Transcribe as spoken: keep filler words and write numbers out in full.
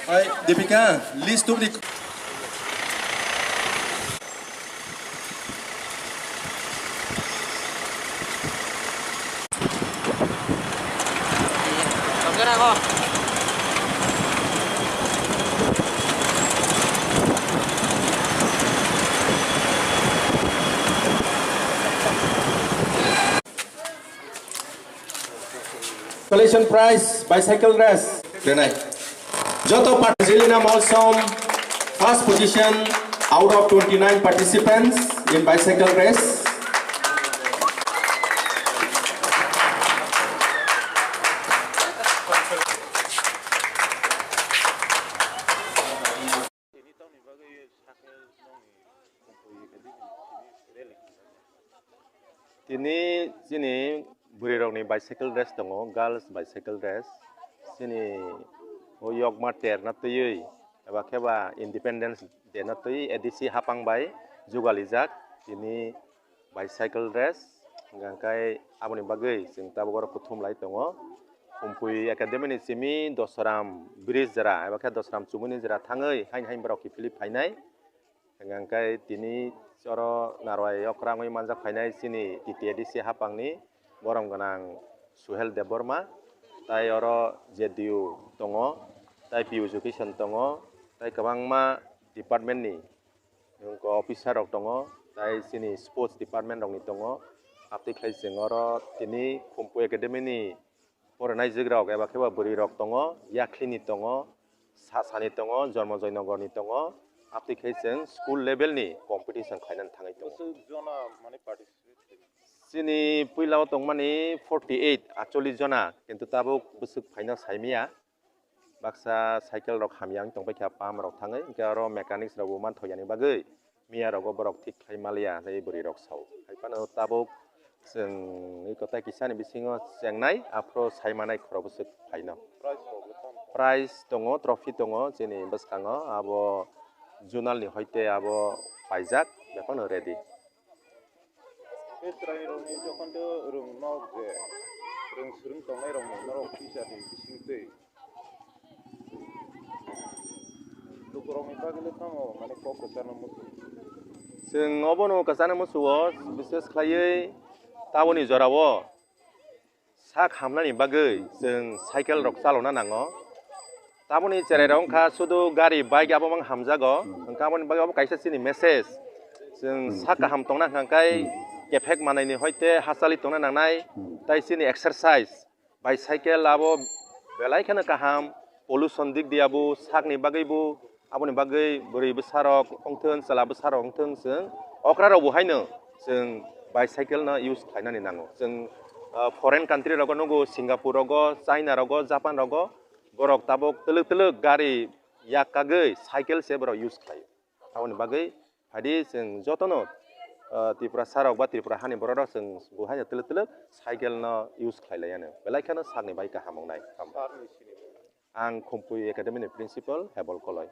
Hai, Dipika, list tubudi. Consolation prize bicycle race. Renai. Joto part-, Zelina Molsom, first position out of twenty-nine participants in bicycle race. Tini chini bwrwi rokni bicycle race tongo, girls bicycle race. Chini o yokma terna twiwi eba khe ba Independence Day na twi A D C hapang bai jugalijak tini bicycle race. Hingkha khe aboni bagwi chwng tabuk oro kuthum lai tongo. Khumpui Academy ni simi Dosaram bridge jora eba khe Dosaram chumui ni jora thangwi hain hain borok kiphilwi phainai. Hingkha khe tini oro narwai okra wngwi manjak phainai chini T T A D C hapangni borom gwnang Suhel Debbarma, tai oro J D U tongo, tai P U education tongo, tai kwbangma department ni officer rok tongo, tai chini sports department rok ni tongo. Abtwi khlai chwng oro tini Khumpui Academy ni porinai jwk rok eba khe ba bwrwi rok tongo, yakhli ni tongo, sasani tongo, Jormo Joynagar ni tongo, abtwi khe chwng school level ni competition khlainani thangwi tongo. Bwswk jona mane participate khaio? Chini puila o tongmani forty eight, acholish jona, kintu tabuk bwswk phaina saimaya. Baksa cycle rok hamya wng tongpai kha, pump rok thangwi, hwnkhe oro mechanics rok bo manthoyani bagwi miya rogo borok thik khlai maliya, tei bwrwi rok sao. Hai phano tabuk chwng eko tai kisa ni bisingo chengnai, aphuru sai manai khorok bwswk phaino. Prize rok bo tamo? Prize tongo, trophy tongo chini bwskango, abo zonal ni hoite abo paijak, bebakno ready. Tei chwrairokni jokhon tei rwng nok je rwng swrwng tongnai rokno norok teacher ni bising twi lukurokni bagwi le tamo mane kok kwchangno muchung? Chwng obono kwchangno muchungo, bises khlaiwi taboni jorao sak hamnani bagwi chwng cycle rok chalokna nango. Taboni cherai rok wngkha sudu gari, bike abo mang hamjago, hwnkhe aboni bagwi abo kaisa chini message. Chwng sak kaham tongna hwnkha khe kephek manai ni hoite hachali tongna nangnai, tai chini exercise. Bicycle abo belai kheno kaham, pollution dik di abo sakni bagwi bo, aboni bagwi bwrwi bwsarok wngthun, chwla bwsarok wngthun, chwng okra rok bo haino chwng bicycle no use khlainani nango. Chwng, ah, foreign country rogo nugo, Singapore rogo, China rogo, Japan rogo, borok tabuk twlwk twlwk gari yak kagwi cycle se borok use khlaio. Aboni bagwi phaidi chwng jotono, ah, Tiprasa rok ba Tripura hani borok rok chwng bo haino twlwk twlwk cycle no use khlai lai ano. Belai kheno sakni bai kaham wngnai. Ang Khumpui Academy ni principal Hebol Koloi.